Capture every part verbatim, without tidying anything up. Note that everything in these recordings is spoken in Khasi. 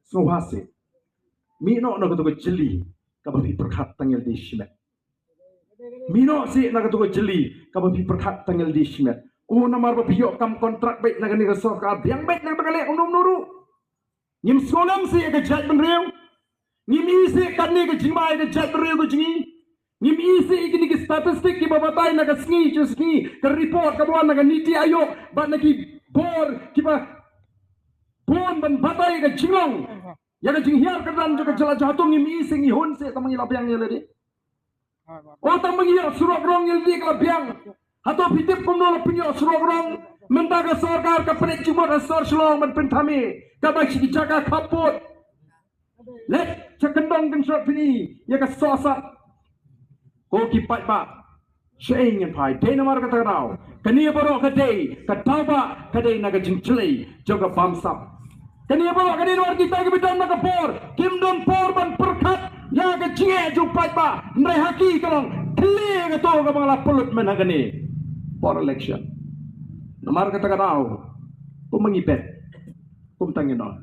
Sngewbha seh. Mih noh na katu ka jylli kaba phi pyrkhat tang ïalade shimet. Mih noh seh na katu ka jylli kaba phi pyrkhat tang ïalade shimet. U namar ba phi ïoh kam kontrak beit na kane ka sorkar, biang beit na kata ka leh, u num nuru. Ngim sngewlem seh ïa ka jaitbynriew. Ngim i seh katne ka jingma ïa ka jaitbynriew ka jong ngi. Ngim i seh ïa kine ki statistic kiba batai na ka sngi sha sngi, ka report kaba wan na ka NITI Aayog bad na ki bor kiba bun ban batai ïa ka jinglong, ïa ka jinghiar kyrdan jong ka jylla jong. Hato ngim i seh, ngi hun seh tang ba ngi la biang ïalade? O, tang ba ngi ïoh surok rong ïalade ka la biang. Hato phi tip kumno la pynïoh surok rong? Mynta ka sorkar ka pynleit jingmut ha sor Shillong ban pynthame, kaba shi ki jaka khappud. Leit sha kyndong kynshrot phin i ïa ka sohsat. Ko ki paidbah, shaei ngin phai? Dei namar kata ka daw? Kane baroh ka dei ka daw ba ka dei na ka jingjlei jong ka bamsap. Kane baroh ka dei namar kita kiba don na ka bor kim don por ban pyrkhat ïa ka jingeh jong u paidbah. Hynrei ha ki ka long khlieh kato kaba nga la pynlut mynta kane por election. Namar kata ka daw, kumba ngi bet, kumta ngin ong.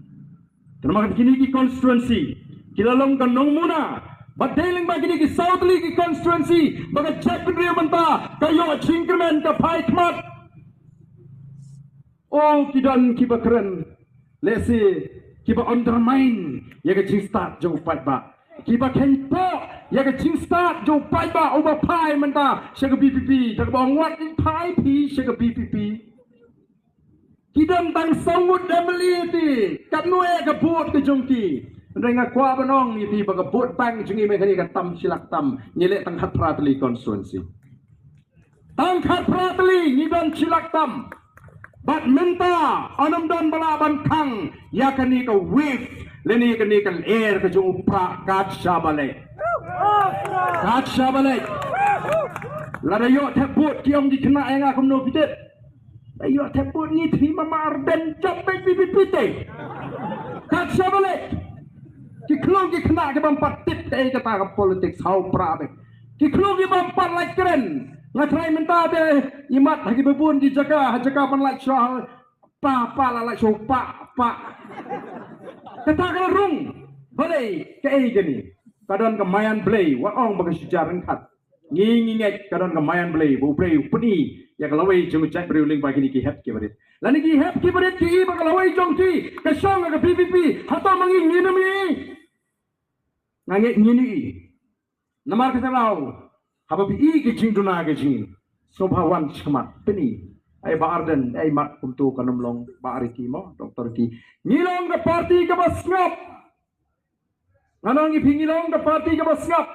Namar kine ki constituency ki la long ka nongmuna. Bad dei lyngba kine ki saw tylli ki constituency ba ka jaitbynriew mynta ka ïoh jingkyrmen, ka phai khmat. O, ki don kiba kren, lehse kiba undermine ïa ka jingstad jong u paidbah, kiba kheiñpoh ïa ka jingstad jong u paidbah uba phai mynta sha ka VPP. Da kaba ong wat phai phi sha ka VPP. Ki don tang saw ngut MLA te, katno eh ka vote ka jong ki? Hynrei nga kwah ban ong ïa phi ba ka vote bank jong ngi mynta ka tam shi lak tam, ngi leh tang khatphra tylli constituency. Tang khatphra tylli ngi don shi lak tam. Bad mynta ym don ba lah ban khang ïa kane ka wave lane kane ka lyer ka jong u prah. Kat shaba leit, kat shaba leit. Lada ïoh thep vote ki ong ki khynnah ïa nga, kumno ki tip? Ïoh thep vote ngi thri ma Ardent, jop beit VPP te. Kat shaba leit. Ki khlung ki khynnah ki bym pat tip kaei kata ka politics, ha u prah beit. Ki khlung ki bym pat lait kren. Nga tharai mynta te i mat ha kiba bun ki jaka, ha jaka ban lait shuwa, pa pa la lait shuwa, pa pa. Kata ka la rung. Balei kaei kane? Ka don ka maïan Blei, wat ong ba ka shu jar ryngkat. Ngi ngi ngeit ka don ka maïan Blei ba U Blei u pyni ïa ka lawei jong u jaitbynriew lyngba kine ki hep ki barit. Lane ki hep ki barit ki i ba ka lawei jong ki ka shong ha ka VPP. Hato ma ngi ngin ym i? Nga ngeit ngin i. Namar kata ka daw, haba phi i ki jingduna ki jing, sngewbha wan shakhmat, pyni. Ai Bah Ardent, ai mat kumto, kan ym long Bah Ricky mo, Doktor Ricky. Ngi long ka party kaba sngap. Nga ong ïa phi, ngi long ka party kaba sngap.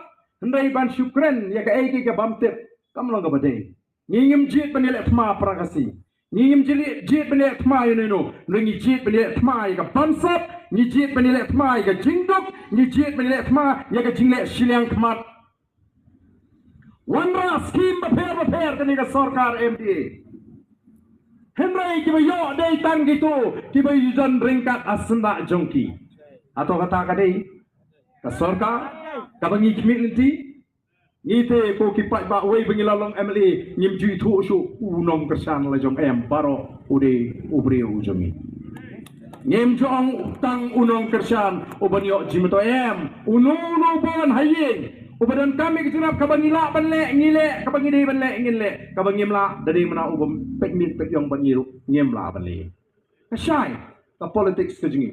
Hynrei ban shu kren ïa kaei kaei ka bym tip, kam long kaba dei. Ngi ngim jied ban ïaleh thma para Khasi. Ngi ngim jied, jied ban ïaleh thma ïa uno uno. Hynrei ngi jied ban ïaleh thma ïa ka bamsap, ngi jied ban ïaleh thma ïa ka jingduk, ngi jied ban ïaleh thma ïa ka jingleh shiliang khmat. Wanrah skim bapher bapher kane ka sorkar MDA. Hynrei kiba ïoh dei tang kito kiba ïadon ryngkat ha syndah jong ki. Hato kata ka dei ka sorkar kaba ngi khmih lynti? Ngi te ko ki paidbah, wei ba ngi la long MLA ngim ju ithuh shuh u nongkyrshan la jong, em, baroh u dei u briew jong ngi. Ngim ju ong tang u nongkyrshan uban ïoh jingmyntoi, em, uno uno uban ha ïing uba donkam ïa ka jingrap, kaba ngi lah ban leh ngi leh, kaba ngi dei ban leh ngin leh, kaba ngim lah da dei mynta uba peit miet peit ïong bad ngi ruh ngim lah ban leh. Ka shai ka politics ka jong ngi.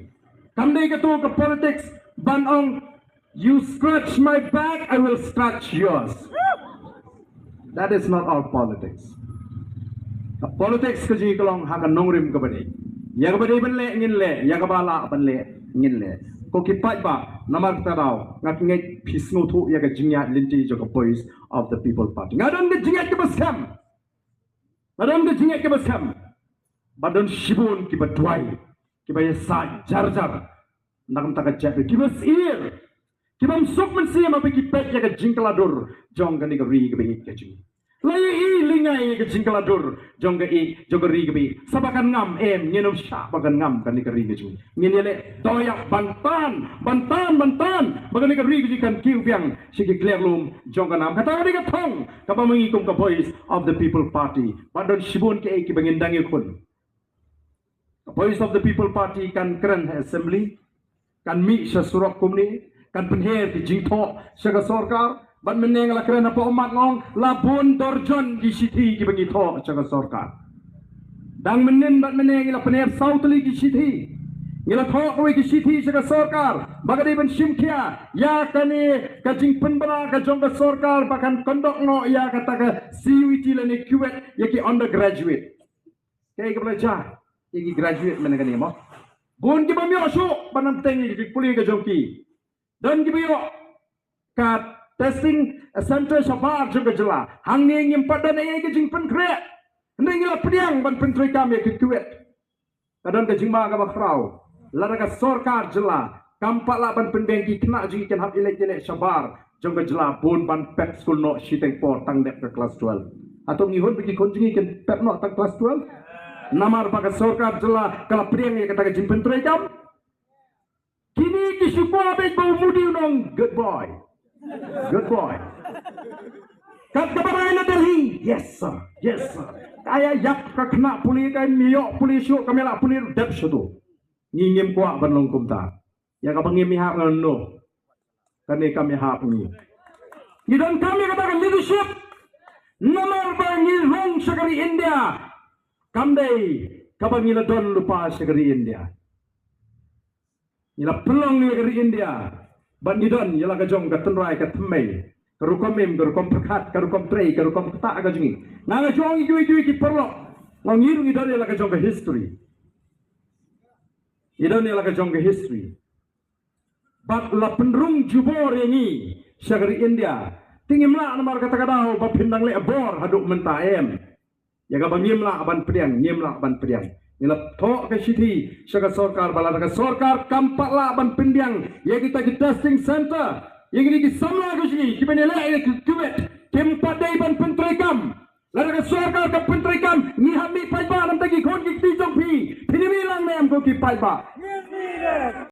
Kam dei kato ka politics ban ong, "You scratch my back, I will scratch yours." That is not our politics. Ka politics ka jong ngi ka long ha ka nongrim kaba dei. Ïa kaba dei ban leh ngin leh, ïa kaba lah ban leh ngin leh. Ko ki paidbah, namar kata ka daw nga ngeit phi sngewthuh ïa ka jingïaid lynti jong ka Voice of the People Party. Nga don ka jingïaid kaba skhem. Nga don ka jingïaid kaba skhem. Ba don shibun kiba duwai, kiba ïasaid jar jar na ka bynta ka jaitbynriew, kiba syier, kiba ym suk mynsiem haba ki peit ïa ka jingkylla dur jong kane ka ri kaba ïeit ka jong ngi. La ïohi lyngngai ïa ka jingkylla dur jong ka ri, jong ka ri kaba ïeit. Sa ba kan ngam, em, ngin ym shah ba kan ngam kane ka ri ka jong ngi. Ngin ïaleh dohnud ban tan, ban tan, ban tan ba kane ka ri ka jong ngi kan kiew biang sha ki kliar lum jong ka nam. Kata ka dei ka thong kaba ma ngi kum ka Voice of the People Party. Bad don shibun kiei kiba ngin dang ïakhun. Voice of the People Party kan kren ha assembly, kan mih sha surok kumne, kan pynher ki jingthoh sha ka sorkar. Bad mynne nga la kren hapoh mat nga ong la bun dorjon ki shithi kiba ngi thoh sha ka sorkar. Dang mynnin bad mynne ngi la pynher saw tylli ki shithi. Ngi la thoh kawei ki shithi sha ka sorkar ba ka dei ban shim khia ïa kane ka jingpynbna ka jong ka sorkar ba kan conduct noh ïa kata ka C U E T lane CUET ïa ki undergraduate. Kaei kaba la jia ïa ki graduate mynne kane mo? Bun kiba ym ïoh shuh ban ym teng ïa ki jingpule ka jong ki. Don kiba ïoh ka testing center shabar jong ka jylla. Hangne ngim pat don ei ei ka jingpynkhreh. Hynrei ngi la pdiang ban pyntreikam ïa ki CUET. Ka don ka jingma kaba khraw. Lada ka sorkar jylla kam pat lah ban pynbiang ki khynnah jong ngi kin hap ïaleit ïaleh shabar jong ka jylla, bun ban pep skul noh shiteng por tang dep ka klas twelve. Hato ngi hun ba ki khun jong ngi kin pep noh tang klas twelve? Namar ba ka sorkar jylla ka la pdiang ïa kata ka jingpyntreikam. Kine ki shu kwah beit ba u Modi un ong good boy. Good boy. Kat kaba rai na Delhi. Yes sir. Yes sir. Ka ïa ïap ka khynnah pule, ka ym ïoh pule shuh, ka ym lah pule, dep shuh tu. Ngi ngim kwah ban long kumta. Ïa kaba ngim ïahap ngan, no. Kane kam ïahap ngi. Ngi donkam ïa kata ka leadership. Namar ba ngi rung sha ka ri India. Kam dei kaba ngi la don lypa sha ka ri India. Ngi la pynlong ïa ka ri India. Bad ngi don ïa la ka jong ka tynrai ka thymmei, ka rukom im, ka rukom pyrkhat, ka rukom trei, ka rukom ktah ka jong ngi. Nga nga jong ngi kiwei kiwei ki paralok, nga ong ngi ruh ngi don ïa la ka jong ka history. Ngi don ïa la ka jong ka history. Bad la pynrung jubor ïa ngi sha ka ri India. Te ngim lah namar kata ka daw ba phin dang leh bor haduh mynta, em. Ïa kaba ngim lah ban pdiang, ngim lah ban pdiang. Ngi la thoh ka shithi sha ka sorkar ba lada ka sorkar kam pat lah ban pynbiang ïa kita ki testing center, ïa kine ki samla ka jong ngi kiban ïaleh ïa ki CUET, kim pat dei ban pyntreikam. Lada ka sorkar kam pyntreikam, ngi hap mih paidbah namar ki khun ki kti jong phi. Phin ïa mih lang ne em ko ki paidbah?